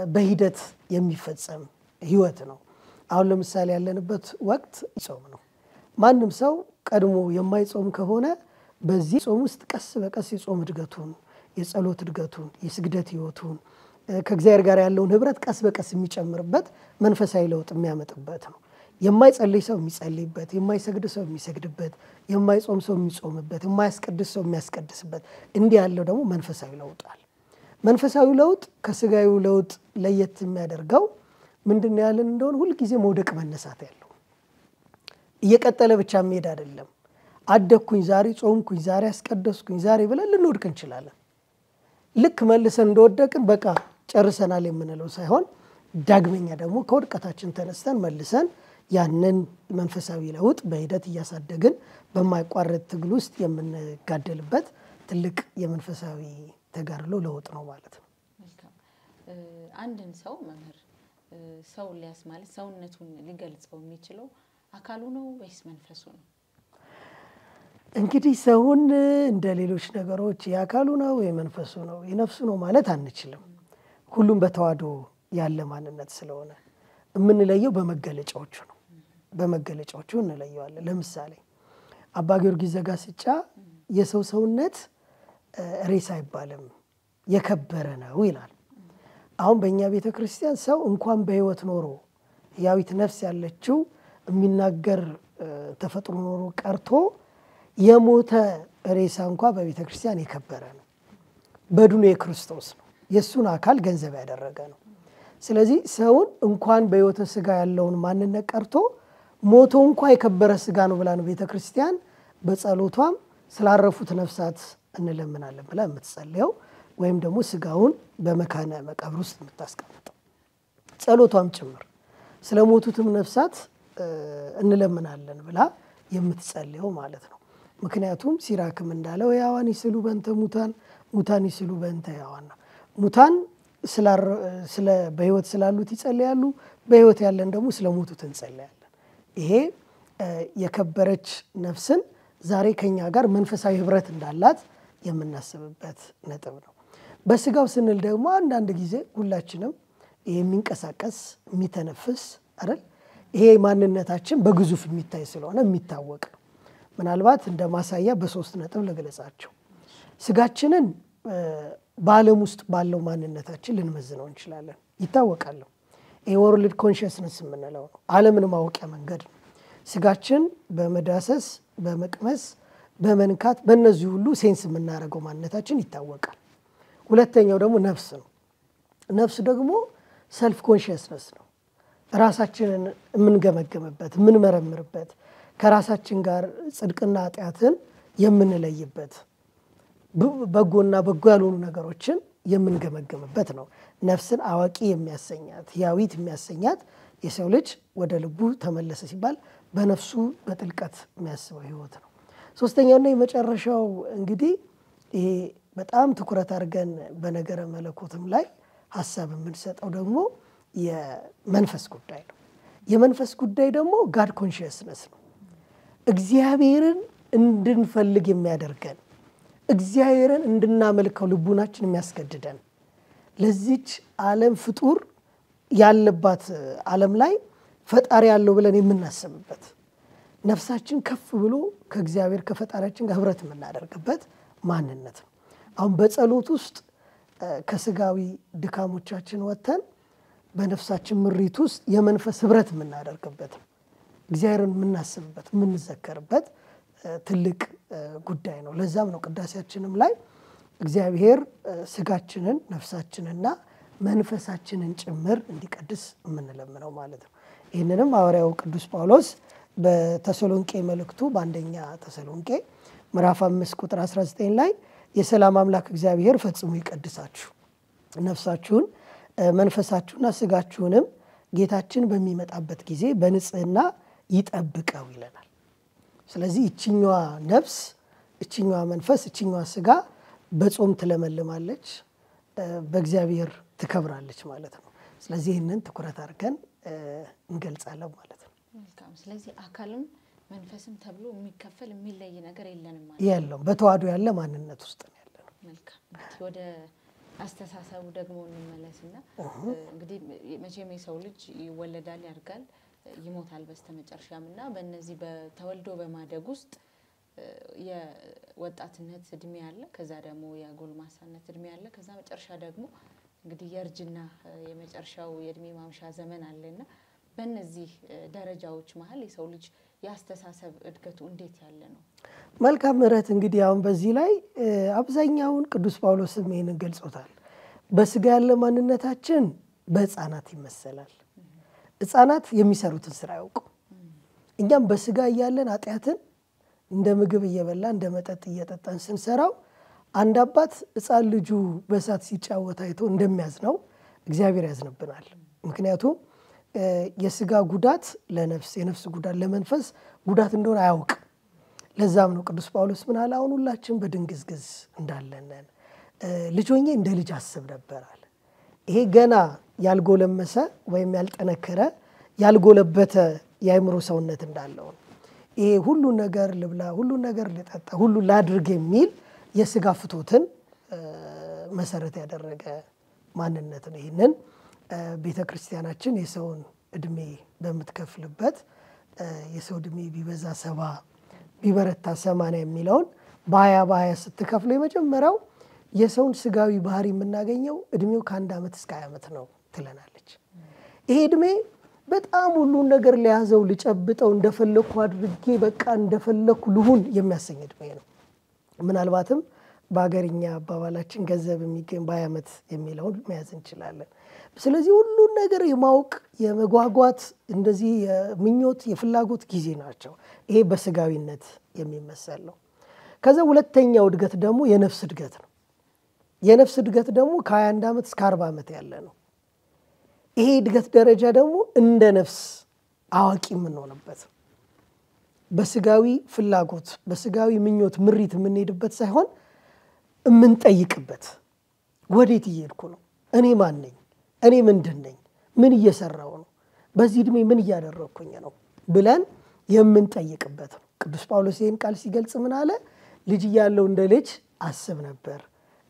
በሂደት የሚፈጸም ህይወት ነው። አሁን ለምሳሌ ያለንበት ወቅት ጾም ነው። ማንም ሰው ቀድሞ የማይጾም ከሆነ በዚህ ጾም ውስጥ ቀስ በቀስ የጾም እድገቱን፣ የጸሎት እድገቱን፣ የስግደት ህይወቱን፣ ከእግዚአብሔር ጋር ያለውን ህብረት ቀስ በቀስ የሚጨምርበት መንፈሳዊ ለውጥ የሚያመጥበት ነው። የማይጸልይ ሰው የሚጸልይበት፣ የማይሰግድ ሰው የሚሰግድበት፣ የማይጾም ሰው የሚጾምበት፣ የማያስቀድስ ሰው የሚያስቀድስበት እንዲህ ያለው ደግሞ መንፈሳዊ ለውጥ አለ። መንፈሳዊ ለውጥ ከስጋዊ ለውጥ ለየት የሚያደርገው ምንድን ነው ያለን እንደሆነ ሁልጊዜ መውደቅ መነሳት ያለው እየቀጠለ ብቻ የሚሄድ አይደለም። አደግኩኝ፣ ዛሬ ጾምኩኝ፣ ዛሬ አስቀደስኩኝ፣ ዛሬ ብለን ልንወድቅ እንችላለን። ልክ መልሰን እንደወደቅን በቃ ጨርሰናል የምንለው ሳይሆን ዳግመኛ ደግሞ ከውድቀታችን ተነስተን መልሰን ያንን መንፈሳዊ ለውጥ በሂደት እያሳደግን በማይቋረጥ ትግል ውስጥ የምንጋደልበት ትልቅ የመንፈሳዊ ተጋድሎ ለውጥ ነው ማለት ነው። መልካም። አንድን ሰው መምህር ሰው ሊያስ ማለት ሰውነቱን ሊገልጸው የሚችለው አካሉ ነው ወይስ መንፈሱ ነው? እንግዲህ ሰውን እንደ ሌሎች ነገሮች የአካሉ ነው የመንፈሱ ነው የነፍሱ ነው ማለት አንችልም። ሁሉም በተዋህዶ ያለ ማንነት ስለሆነ የምንለየው በመገለጫዎቹ ነው። በመገለጫዎቹ እንለየዋለን። ለምሳሌ አባ ጊዮርጊስ ዘጋስጫ የሰው ሰውነት ሬሳ አይባልም የከበረ ነው ይላል። አሁን በእኛ ቤተ ክርስቲያን ሰው እንኳን በሕይወት ኖሮ ሕያዊት ነፍስ ያለችው የሚናገር ተፈጥሮ ኖሮ ቀርቶ የሞተ ሬሳ እንኳ በቤተ ክርስቲያን የከበረ ነው። በድኑ የክርስቶስ ነው። የእሱን አካል ገንዘብ ያደረገ ነው። ስለዚህ ሰውን እንኳን በሕይወተ ስጋ ያለውን ማንነት ቀርቶ ሞቶ እንኳ የከበረ ስጋ ነው ብላ ነው ቤተ ክርስቲያን በጸሎቷም ስላረፉት ነፍሳት እንለምናለን ብላ የምትጸልየው ወይም ደግሞ ስጋውን በመካነ መቃብር ውስጥ የምታስቀምጠው ጸሎቷም ጭምር ስለሞቱትም ነፍሳት እንለምናለን ብላ የምትጸልየው ማለት ነው። ምክንያቱም ሲራክም እንዳለው ሕያዋን ይስሉ በእንተ ሙታን፣ ሙታን ይስሉ በእንተ ሕያዋን ነው። ሙታን ስለ በሕይወት ስላሉት ይጸልያሉ፣ በሕይወት ያለን ደግሞ ስለሞቱት እንጸልያለን። ይሄ የከበረች ነፍስን ዛሬ ከኛ ጋር መንፈሳዊ ህብረት እንዳላት የምናስብበት ነጥብ ነው። በስጋው ስንል ደግሞ አንዳንድ ጊዜ ሁላችንም የሚንቀሳቀስ የሚተነፍስ አይደል? ይሄ ማንነታችን በግዙፍ የሚታይ ስለሆነ የሚታወቅ ነው። ምናልባት እንደ ማሳያ በ3 ነጥብ ልግለጻቸው። ስጋችንን በዓለም ውስጥ ባለው ማንነታችን ልንመዝነው እንችላለን። ይታወቃል። ይሄ world consciousness የምንለው ነው። ዓለምን ማወቂያ መንገድ ነው። ስጋችን በመዳሰስ፣ በመቅመስ፣ በመንካት በእነዚህ ሁሉ sense የምናደርገው ማንነታችን ይታወቃል። ሁለተኛው ደግሞ ነፍስ ነው። ነፍስ ደግሞ self consciousness ነው። ራሳችንን የምንገመገምበት፣ የምንመረምርበት፣ ከራሳችን ጋር ጽድቅና ኃጢአትን የምንለይበት፣ በጎና በጎ ያልሆኑ ነገሮችን የምንገመገምበት ነው። ነፍስን አዋቂ የሚያሰኛት ሕያዊት የሚያሰኛት የሰው ልጅ ወደ ልቡ ተመለሰ ሲባል በነፍሱ በጥልቀት የሚያስበው ህይወት ነው። ሶስተኛውና የመጨረሻው እንግዲህ ይሄ በጣም ትኩረት አድርገን በነገረ መለኮትም ላይ ሐሳብ የምንሰጠው ደግሞ የመንፈስ ጉዳይ ነው። የመንፈስ ጉዳይ ደግሞ God consciousness ነው። እግዚአብሔርን እንድንፈልግ የሚያደርገን፣ እግዚአብሔርን እንድናመልከው ልቡናችን የሚያስገድደን፣ ለዚች ዓለም ፍጡር ያለባት ዓለም ላይ ፈጣሪ ያለው ብለን የምናስብበት፣ ነፍሳችን ከፍ ብሎ ከእግዚአብሔር ከፈጣሪያችን ጋር ህብረት የምናደርግበት ማንነት ነው። አሁን በጸሎት ውስጥ ከስጋዊ ድካሞቻችን ወጥተን በነፍሳችን ምሪት ውስጥ የመንፈስ ህብረት የምናደርግበት ነው። እግዚአብሔርን የምናስብበት የምንዘከርበት ትልቅ ጉዳይ ነው። ለዛም ነው ቅዳሴያችንም ላይ እግዚአብሔር ስጋችንን ነፍሳችንና መንፈሳችንን ጭምር እንዲቀድስ የምንለምነው ማለት ነው። ይህንንም ሐዋርያው ቅዱስ ጳውሎስ በተሰሎንቄ መልእክቱ በአንደኛ ተሰሎንቄ ምዕራፍ 5 ቁጥር 19 ላይ የሰላም አምላክ እግዚአብሔር ፈጽሞ ይቀድሳችሁ ነፍሳችሁን መንፈሳችሁና ስጋችሁንም ጌታችን በሚመጣበት ጊዜ በንጽህና ይጠብቀው ይለናል። ስለዚህ እቺኛዋ ነፍስ፣ እቺኛዋ መንፈስ፣ እቺኛዋ ስጋ በጾም ትለመልማለች፣ በእግዚአብሔር ትከብራለች ማለት ነው። ስለዚህ ይህንን ትኩረት አድርገን እንገልጻለን ማለት ነው። መልካም። ስለዚህ አካልም መንፈስም ተብሎ የሚከፈል የሚለይ ነገር የለንም ማለት ነው። የለውም። በተዋህዶ ያለ ማንነት ውስጥ ነው ያለነው። መልካም። እንግዲህ ወደ አስተሳሰቡ ደግሞ እንመለስና እንግዲህ መቼም የሰው ልጅ ይወለዳል፣ ያድጋል፣ ይሞታል በስተመጨረሻም እና በእነዚህ በተወልዶ በማደግ ውስጥ የወጣትነት እድሜ አለ፣ ከዛ ደግሞ የጎልማሳነት እድሜ አለ፣ ከዛ መጨረሻ ደግሞ እንግዲህ የእርጅና የመጨረሻው የእድሜ ማምሻ ዘመን አለና በእነዚህ ደረጃዎች መሀል የሰው ልጅ የአስተሳሰብ እድገቱ እንዴት ያለ ነው? መልካም ምህረት። እንግዲህ አሁን በዚህ ላይ አብዛኛውን ቅዱስ ጳውሎስም ይህንን ገልጾታል። በስጋ ያለ ማንነታችን በሕፃናት ይመሰላል። ሕፃናት የሚሰሩትን ስራ አያውቁ። እኛም በስጋ እያለን ኃጢአትን እንደ ምግብ እየበላ እንደ መጠጥ እየጠጣን ስንሰራው አንድ አባት ሕፃን ልጁ በእሳት ሲጫወት አይቶ እንደሚያዝነው እግዚአብሔር ያዝንብናል። ምክንያቱም የስጋ ጉዳት ለነፍስ የነፍስ ጉዳት ለመንፈስ ጉዳት እንደሆነ አያውቅም። ለዛም ነው ቅዱስ ጳውሎስ ምን አለ? አሁን ሁላችን በድንግዝግዝ እንዳለነን ልጅ ሆኜ እንደ ልጅ አስብ ነበር አለ። ይሄ ገና ያልጎለመሰ ወይም ያልጠነከረ ያልጎለበተ የአእምሮ ሰውነት እንዳለው ነው። ይሄ ሁሉ ነገር ልብላ፣ ሁሉ ነገር ልጠጣ፣ ሁሉ ላድርግ የሚል የስጋ ፍቶትን መሰረት ያደረገ ማንነት ነው። ይህንን ቤተ ክርስቲያናችን የሰውን እድሜ በምትከፍልበት የሰው እድሜ ቢበዛ 70 ቢበረታ 80 የሚለውን በ20 በ20 ስትከፍለው የመጀመሪያው የሰውን ስጋዊ ባህሪ የምናገኘው እድሜው ከ1 ዓመት እስከ 20 ዓመት ነው ትለናለች። ይሄ እድሜ በጣም ሁሉን ነገር ሊያዘው ሊጨብጠው እንደፈለኩ አድርጌ በቃ እንደፈለኩ ልሁን የሚያሰኝ እድሜ ነው። ምናልባትም በሀገርኛ አባባላችን ገንዘብ የሚገኝ በ20 ዓመት የሚለውን መያዝ እንችላለን። ስለዚህ ሁሉን ነገር የማወቅ የመጓጓት እንደዚህ የምኞት የፍላጎት ጊዜ ናቸው። ይሄ በስጋዊነት የሚመሰል ነው። ከዛ ሁለተኛው እድገት ደግሞ የነፍስ እድገት ነው። የነፍስ እድገት ደግሞ ከ21 ዓመት እስከ 40 ዓመት ያለ ነው። ይሄ እድገት ደረጃ ደግሞ እንደ ነፍስ አዋቂ የምንሆንበት በስጋዊ ፍላጎት በስጋዊ ምኞት ምሪት የምንሄድበት ሳይሆን የምንጠይቅበት ወዴት እየሄድኩ ነው? እኔ ማን ነኝ? እኔ ምንድን ነኝ? ምን እየሰራው ነው? በዚህ እድሜ ምን እያደረግኩኝ ነው? ብለን የምንጠይቅበት ነው። ቅዱስ ጳውሎስ ይህን ቃል ሲገልጽ ምን አለ? ልጅ እያለሁ እንደ ልጅ አስብ ነበር፣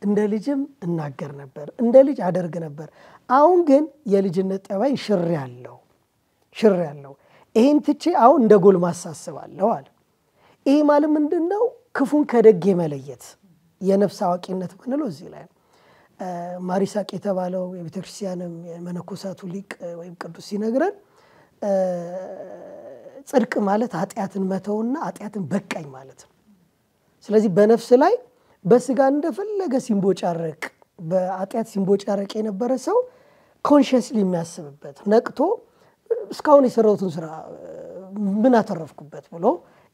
እንደ ልጅም እናገር ነበር፣ እንደ ልጅ አደርግ ነበር። አሁን ግን የልጅነት ጠባይ ሽሬያለሁ ሽሬያለሁ። ይሄን ትቼ አሁን እንደ ጎልማሳ አስባለሁ አለ። ይሄ ማለት ምንድን ነው? ክፉን ከደግ የመለየት የነፍስ አዋቂነት ምንለው እዚህ ላይ ነው። ማሪሳቅ የተባለው የቤተክርስቲያንም የመነኮሳቱ ሊቅ ወይም ቅዱስ ሲነግረን ጽድቅ ማለት ኃጢአትን መተውና ኃጢአትን በቃኝ ማለት ነው። ስለዚህ በነፍስ ላይ በስጋ እንደፈለገ ሲንቦጫረቅ በኃጢአት ሲንቦጫረቅ የነበረ ሰው consciously የሚያስብበት ነቅቶ እስካሁን የሰራሁትን ስራ ምን አተረፍኩበት ብሎ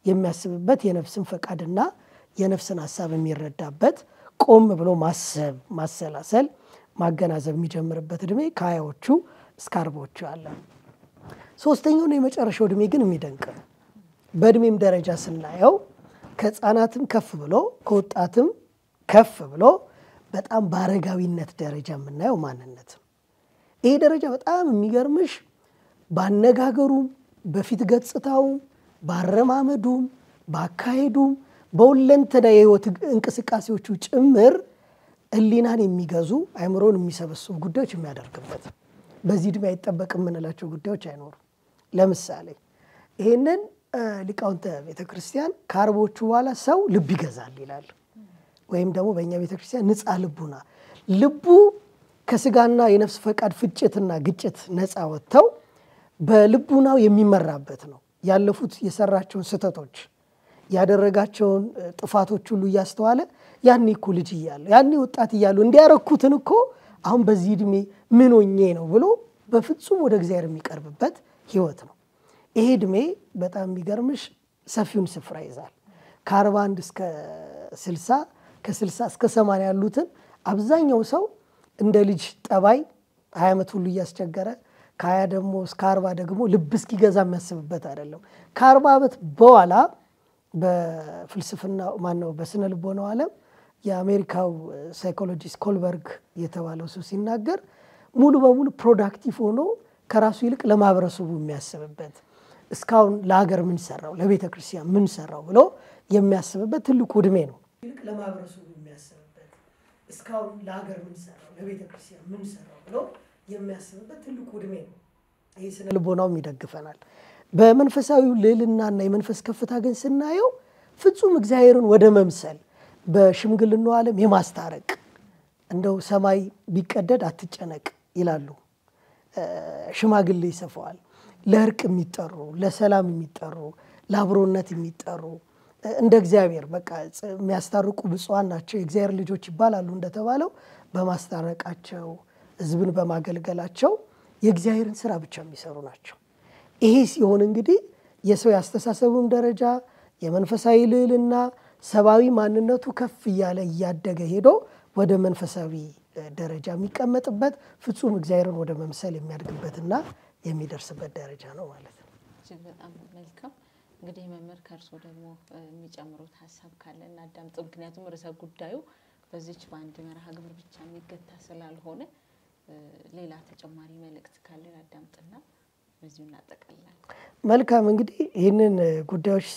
የሚያስብበት የነፍስን ፈቃድና የነፍስን ሀሳብ የሚረዳበት ቆም ብሎ ማሰብ ማሰላሰል ማገናዘብ የሚጀምርበት እድሜ ከ20ዎቹ እስከ 40ዎቹ አለ። ሶስተኛው የመጨረሻው እድሜ ግን የሚደንቅ ነው። በእድሜም ደረጃ ስናየው ከህፃናትም ከፍ ብሎ ከወጣትም ከፍ ብሎ በጣም በአረጋዊነት ደረጃ የምናየው ማንነት ነው። ይሄ ደረጃ በጣም የሚገርምሽ ባነጋገሩም በፊት ገጽታውም ባረማመዱም ባካሄዱም በሁለንተና የህይወት እንቅስቃሴዎቹ ጭምር ህሊናን የሚገዙ አእምሮን የሚሰበስቡ ጉዳዮች የሚያደርግበት በዚህ እድሜ አይጠበቅም የምንላቸው ጉዳዮች አይኖሩም። ለምሳሌ ይሄንን ሊቃውንተ ቤተክርስቲያን ከ40ዎቹ በኋላ ሰው ልብ ይገዛል ይላል። ወይም ደግሞ በእኛ ቤተክርስቲያን ንጻ ልቡና ልቡ ከስጋና የነፍስ ፈቃድ ፍጭትና ግጭት ነፃ ወጥተው በልቡናው የሚመራበት ነው። ያለፉት የሰራቸውን ስህተቶች ያደረጋቸውን ጥፋቶች ሁሉ እያስተዋለ ያኔ እኮ ልጅ እያለሁ ያኔ ወጣት እያለሁ እንዲያረኩትን እኮ አሁን በዚህ እድሜ ምን ሆኜ ነው ብሎ በፍጹም ወደ እግዚአብሔር የሚቀርብበት ህይወት ነው። ይሄ እድሜ በጣም የሚገርምሽ ሰፊውን ስፍራ ይዛል። ከ41 እስከ 60 ከ60 እስከ 80 ያሉትን አብዛኛው ሰው እንደ ልጅ ጠባይ 20 ዓመት ሁሉ እያስቸገረ ከ20 ደግሞ እስከ 40 ደግሞ ልብ እስኪገዛ የሚያስብበት አይደለም። ከ40 ዓመት በኋላ በፍልስፍና ማነው በስነ ልቦናው ዓለም የአሜሪካው psychologist ኮልበርግ የተባለው ሰው ሲናገር ሙሉ በሙሉ productive ሆኖ ከራሱ ይልቅ ለማህበረሰቡ የሚያስብበት እስካሁን ለሀገር ምን ሰራው ለቤተ ክርስቲያን ምን ሰራው ብሎ የሚያስብበት ትልቁ እድሜ ነው። ይልቅ ለማህበረሰቡ የሚያስብበት እስካሁን ለሀገር ምን ሰራው፣ ለቤተ ክርስቲያን ምን ሰራው ብሎ የሚያስብበት ትልቁ ዕድሜ ነው። ይህ ስነ ልቦናውም ይደግፈናል። በመንፈሳዊው ልዕልናና የመንፈስ ከፍታ ግን ስናየው ፍጹም እግዚአብሔርን ወደ መምሰል በሽምግልናው ዓለም የማስታረቅ፣ እንደው ሰማይ ቢቀደድ አትጨነቅ ይላሉ። ሽማግሌ ይሰፋዋል። ለእርቅ የሚጠሩ፣ ለሰላም የሚጠሩ፣ ለአብሮነት የሚጠሩ፣ እንደ እግዚአብሔር በቃ የሚያስታርቁ ብፁዓን ናቸው የእግዚአብሔር ልጆች ይባላሉ እንደተባለው በማስታረቃቸው፣ ሕዝብን በማገልገላቸው የእግዚአብሔርን ስራ ብቻ የሚሰሩ ናቸው። ይሄ ሲሆን እንግዲህ የሰው ያስተሳሰቡን ደረጃ፣ የመንፈሳዊ ልዕልና፣ ሰብአዊ ማንነቱ ከፍ እያለ እያደገ ሄዶ ወደ መንፈሳዊ ደረጃ የሚቀመጥበት፣ ፍጹም እግዚአብሔርን ወደ መምሰል የሚያድግበትና የሚደርስበት ደረጃ ነው ማለት ነው። እጅግ በጣም መልካም። እንግዲህ መምህር ከእርሶ ደግሞ የሚጨምሩት ሀሳብ ካለ እናዳምጥ። ምክንያቱም ርዕሰ ጉዳዩ በዚች በአንድ መርሃ ግብር ብቻ የሚገታ ስላልሆነ ሌላ ተጨማሪ መልእክት ካለ እናዳምጥና በዚሁ እናጠቃልላለን። መልካም፣ እንግዲህ ይህንን ጉዳዮች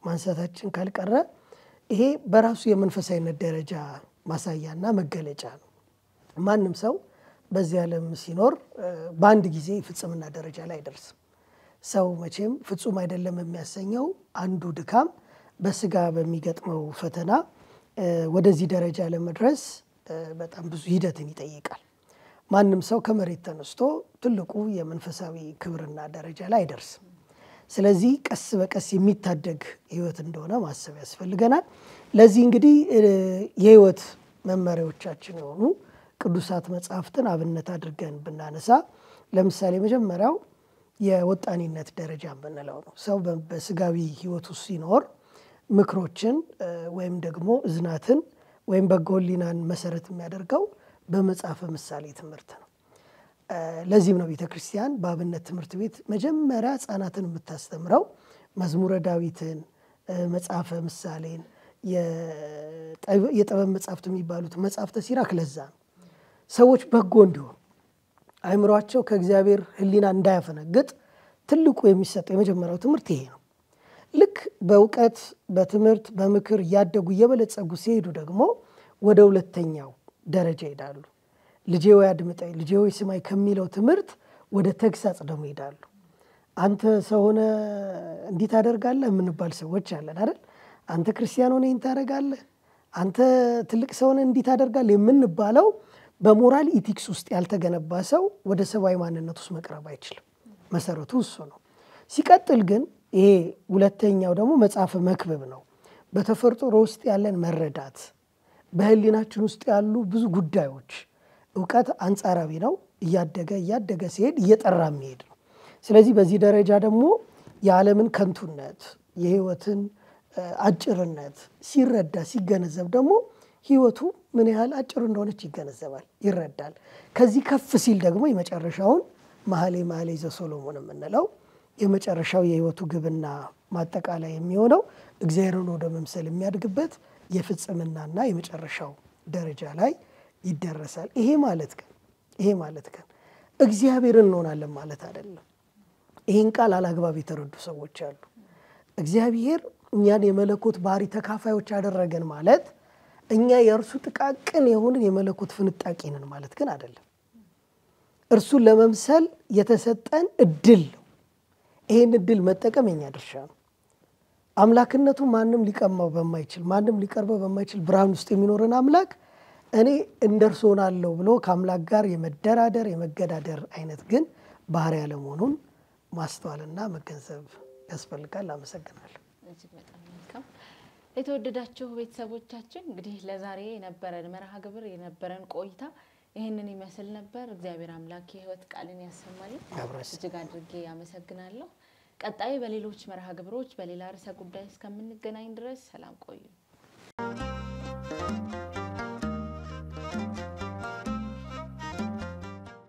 ማንሳታችን ካልቀረ ይሄ በራሱ የመንፈሳዊነት ደረጃ ማሳያና መገለጫ ነው። ማንም ሰው በዚህ ዓለም ሲኖር በአንድ ጊዜ ፍጽምና ደረጃ ላይ አይደርስም። ሰው መቼም ፍጹም አይደለም የሚያሰኘው አንዱ ድካም በስጋ በሚገጥመው ፈተና ወደዚህ ደረጃ ለመድረስ በጣም ብዙ ሂደትን ይጠይቃል። ማንም ሰው ከመሬት ተነስቶ ትልቁ የመንፈሳዊ ክብርና ደረጃ ላይ አይደርስም። ስለዚህ ቀስ በቀስ የሚታደግ ሕይወት እንደሆነ ማሰብ ያስፈልገናል። ለዚህ እንግዲህ የሕይወት መመሪያዎቻችን የሆኑ ቅዱሳት መጽሐፍትን አብነት አድርገን ብናነሳ ለምሳሌ መጀመሪያው የወጣኒነት ደረጃ የምንለው ነው። ሰው በስጋዊ ሕይወቱ ሲኖር ምክሮችን ወይም ደግሞ እዝናትን ወይም በጎ ሕሊናን መሰረት የሚያደርገው በመጽሐፈ ምሳሌ ትምህርት ነው። ለዚህም ነው ቤተ ክርስቲያን በአብነት ትምህርት ቤት መጀመሪያ ሕፃናትን የምታስተምረው መዝሙረ ዳዊትን፣ መጽሐፈ ምሳሌን፣ የጥበብ መጽሐፍት የሚባሉት መጽሐፍተ ሲራክ። ለዛ ነው ሰዎች በጎ እንዲሆኑ፣ አእምሯቸው ከእግዚአብሔር ሕሊና እንዳያፈነግጥ ትልቁ የሚሰጠው የመጀመሪያው ትምህርት ይሄ ነው። ልክ በእውቀት፣ በትምህርት፣ በምክር እያደጉ እየበለጸጉ ሲሄዱ ደግሞ ወደ ሁለተኛው ደረጃ ይሄዳሉ። ልጄ ወይ አድምጠኝ፣ ልጄ ወይ ስማኝ ከሚለው ትምህርት ወደ ተግሳጽ ደግሞ ይሄዳሉ። አንተ ሰው ሆነ እንዲህ ታደርጋለህ የምንባል ሰዎች አለን አይደል? አንተ ክርስቲያን ሆነ ይህን ታደርጋለህ፣ አንተ ትልቅ ሰው ሆነ እንዲህ ታደርጋለህ የምንባለው በ moral ethics ውስጥ ያልተገነባ ሰው ወደ ሰብአዊ ማንነት ውስጥ መቅረብ አይችልም። መሰረቱ እሱ ነው። ሲቀጥል ግን ይሄ ሁለተኛው ደግሞ መጽሐፈ መክብብ ነው። በተፈጥሮ ውስጥ ያለን መረዳት፣ በህሊናችን ውስጥ ያሉ ብዙ ጉዳዮች፣ እውቀት አንጻራዊ ነው። እያደገ እያደገ ሲሄድ እየጠራ የሚሄድ ነው። ስለዚህ በዚህ ደረጃ ደግሞ የዓለምን ከንቱነት፣ የህይወትን አጭርነት ሲረዳ ሲገነዘብ ደግሞ ህይወቱ ምን ያህል አጭር እንደሆነች ይገነዘባል፣ ይረዳል። ከዚህ ከፍ ሲል ደግሞ የመጨረሻውን መኃልየ መኃልይ ዘሰሎሞን የምንለው የመጨረሻው የህይወቱ ግብና ማጠቃለያ የሚሆነው እግዚአብሔርን ወደ መምሰል የሚያድግበት የፍጽምናና የመጨረሻው ደረጃ ላይ ይደረሳል። ይሄ ማለት ግን እግዚአብሔርን እንሆናለን ማለት አይደለም። ይህን ቃል አላግባብ የተረዱ ሰዎች አሉ። እግዚአብሔር እኛን የመለኮት ባህሪ ተካፋዮች ያደረገን ማለት እኛ የእርሱ ጥቃቅን የሆንን የመለኮት ፍንጣቂ ነን ማለት ግን አይደለም። እርሱን ለመምሰል የተሰጠን እድል ነው። ይህን እድል መጠቀም የኛ ድርሻ ነው። አምላክነቱ ማንም ሊቀማው በማይችል፣ ማንም ሊቀርበው በማይችል ብርሃን ውስጥ የሚኖርን አምላክ እኔ እንደ እርሱ ሆናለሁ ብሎ ከአምላክ ጋር የመደራደር የመገዳደር አይነት ግን ባህሪ ያለመሆኑን ማስተዋልና መገንዘብ ያስፈልጋል። አመሰግናለሁ። እጅግ በጣም መልካም። የተወደዳችሁ ቤተሰቦቻችን፣ እንግዲህ ለዛሬ የነበረን መርሃ ግብር፣ የነበረን ቆይታ ይህንን ይመስል ነበር። እግዚአብሔር አምላክ የሕይወት ቃልን ያሰማልን። እጅግ አድርጌ አመሰግናለሁ። ቀጣይ በሌሎች መርሃ ግብሮች በሌላ ርዕሰ ጉዳይ እስከምንገናኝ ድረስ ሰላም ቆዩ።